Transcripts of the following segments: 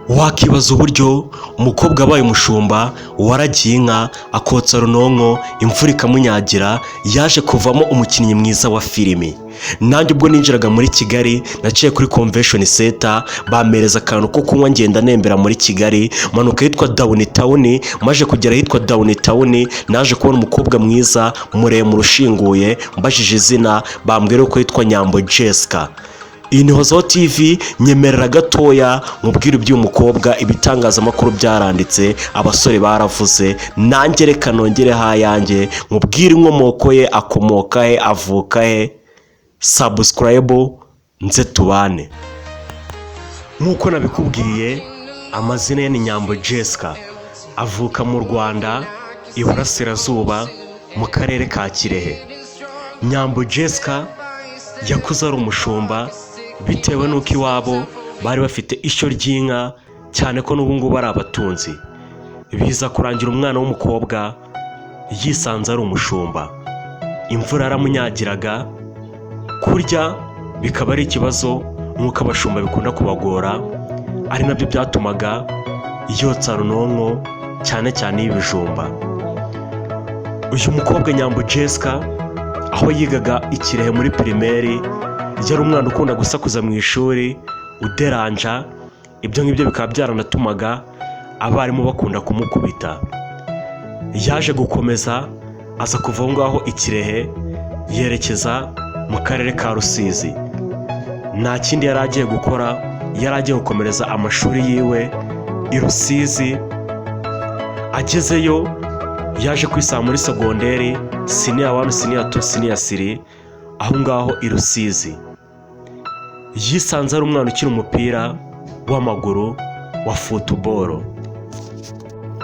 Wakibaza uburyo umukobwa wabaye umushumba, waragiye inka, akotsa runonko, imvura ikamunyagira, yaje kuvamo umukinnyi mwiza wa filimi. Nanjye ubwo ninjiraga muri Kigali, naciye kuri Convention Center, bampereza akantu ko kunywa, ngenda nembera muri Kigali, manuka ahitwa Downtown. Maje kugera ahitwa Downtown, naje kubona umukobwa mwiza, muremure, ushinguye. Mbajije izina, bambwira ko yitwa Nyambo Jessica. Iyi ni Hozaho TV. Nyemerera gatoya mubwire iby'uyu mukobwa. Ibitangazamakuru byaranditse, abasore baravuze, nanjye reka nongereho ayanjye, mubwire inkomoko ye, akomoka he, avuka he. Subscribe nze tubane. Nk'uko nabikubwiye, amazina ye ni Nyambo Jessica, avuka mu Rwanda, Iburasirazuba, mu karere ka Kirehe. Nyambo Jessica yakuze ari umushumba bitewe n'uko iwabo bari bafite ishyo ry'inka, cyane ko n'ubu ngubu ari abatunzi. Biza kurangira umwana w'umukobwa yisanze ari umushumba. Imvura yaramunyagiraga, kurya bikaba ari ikibazo nk'uko abashumba bikunda kubagora, ari nabyo byatumaga yotsa runonko, cyane cyane y'ibijumba. Uyu mukobwa Nyambo Jessica, aho yigaga i Kirehe muri primaire, yari umwana ukunda gusakuza mu ishuri, uderanja. Ibyo ngibyo bikaba byaranatumaga abarimu bakunda kumukubita. Yaje gukomeza, aza kuva aho ngaho i Kirehe, yerekeza mu karere ka Rusizi. Nta kindi yari agiye gukora, yari agiye gukomereza amashuri yiwe i Rusizi. Agezeyo yaje kwisanga muri segonderi, senior 1, senior 2, senior 3, aho ngaho i Rusizi. Yisanze ari umwana ukina umupira w'amaguru wa football.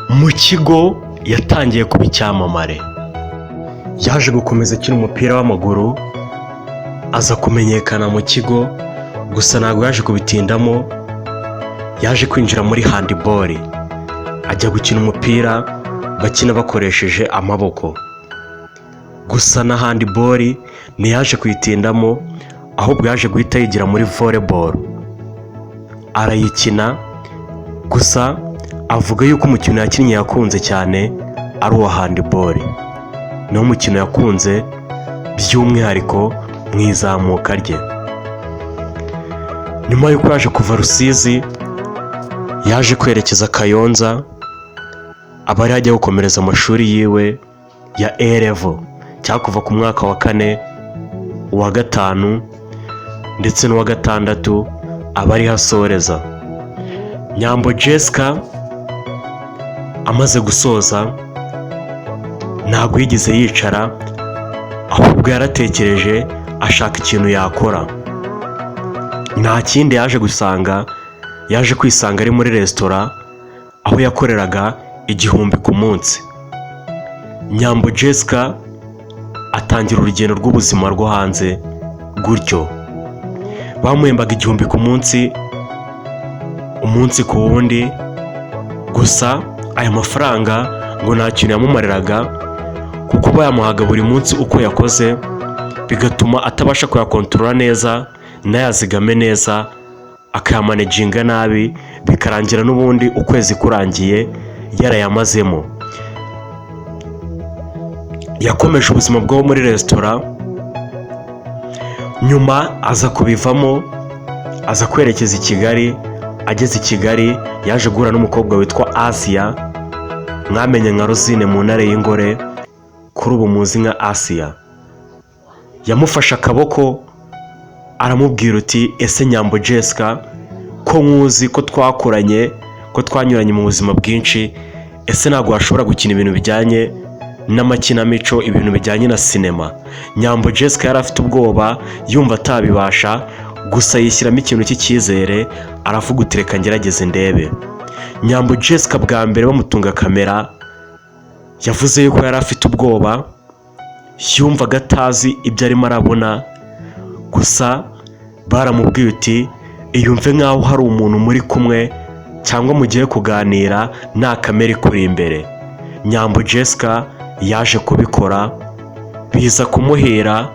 Mu kigo yatangiye kuba icyamamare. Yaje gukomeza akina umupira w'amaguru, aza kumenyekana mu kigo, gusa ntabwo yaje kubitindamo. Yaje kwinjira muri handball, ajya gukina umupira bakina bakoresheje amaboko. Gusa na handball ntiyaje kuyitindamo, ahubwo yaje guhita yigira muri volleyball, arayikina. Gusa avuga yuko umukino yakinnye yakunze cyane ari uwa handball, niwo mukino yakunze by'umwihariko mu izamuka rye. Nyuma y'uko yaje kuva Rusizi, yaje kwerekeza Kayonza, aba ariho ajya gukomereza amashuri yiwe ya A level, cyangwa kuva ku mwaka wa kane, uwa gatanu ndetse n'uwa gatandatu, aba ariho asoreza. Nyambo Jessica amaze gusoza ntabwo yigeze yicara, ahubwo yaratekereje, ashaka ikintu yakora. Nta kindi yaje gusanga, yaje kwisanga ari muri resitora, aho yakoreraga 1000 ku munsi. Nyambo Jessica atangira urugendo rw'ubuzima rwo hanze gutyo. Bamuhembaga 1000 ku munsi, umunsi ku wundi. Gusa aya mafaranga ngo nta kintu yamumariraga, kuko bayamuhaga buri munsi uko yakoze, bigatuma atabasha kuyakontorora neza, ntayazigame neza, akayamanaginga nabi, bikarangira n'ubundi ukwezi kurangiye yarayamazemo. Yakomeje ubuzima bwo muri resitora, nyuma aza kubivamo, aza kwerekeza i Kigali. Ageze i Kigali yaje guhura n'umukobwa witwa Asiya, mwamenye nka Rosine mu Ntare y'Ingore, kuri ubu muzi nka Asiya. Yamufashe akaboko, aramubwira uti: "Ese Nyambo Jessica, ko nkuzi, ko twakoranye, ko twanyuranye mu buzima bwinshi, ese ntabwo washobora gukina ibintu bijyanye n'amakinamico, ibintu bijyanye na sinema?" Nyambo Jessica yari afite ubwoba, yumva atabibasha, gusa yishyiramo ikintu cy'icyizere, aravuga uti: "Reka ngerageze ndebe." Nyambo Jessica bwa mbere bamutunga kamera yavuze yuko yari afite ubwoba, yumvaga atazi ibyo arimo arabona. Gusa baramubwiye uti: "Iyumve nk'aho hari umuntu muri kumwe cyangwa mugiye kuganira, nta kamera ikuri imbere." Nyambo Jessica yaje kubikora, biza kumuhira.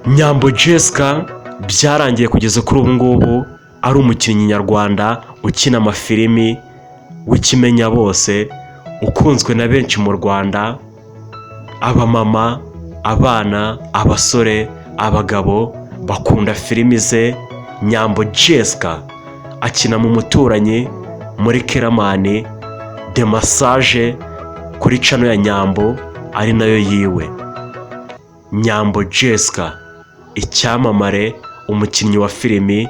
Nyambo Jessica byarangiye kugeza kuri ubu ngubu. Ari umukinnyi nyarwanda ukina amafilimi w'ikimenya bose, ukunzwe na benshi mu Rwanda. Abamama, abana, abasore, abagabo bakunda filimi ze. Nyambo Jessica akina mu Muturanyi, muri Kiramani, The Massage, kuri channel ya Nyambo ari nayo yiwe. Nyambo Jessica, icyamamare, umukinnyi wa filimi.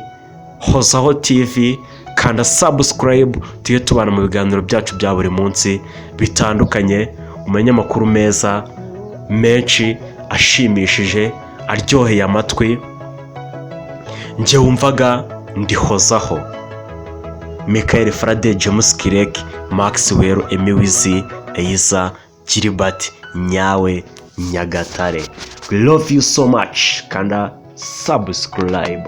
Hozaho TV, kanda subscribe tujye tubana mu biganiro byacu bya buri munsi bitandukanye, umenye amakuru meza menshi ashimishije, aryoheye amatwi. Njye wumvaga ndihozaho Michael Faraday, James Kirek, Maxwell Emiwizi, Eiza Gilbert Nyawe Nyagatare. We love you so much. Kanda subscribe.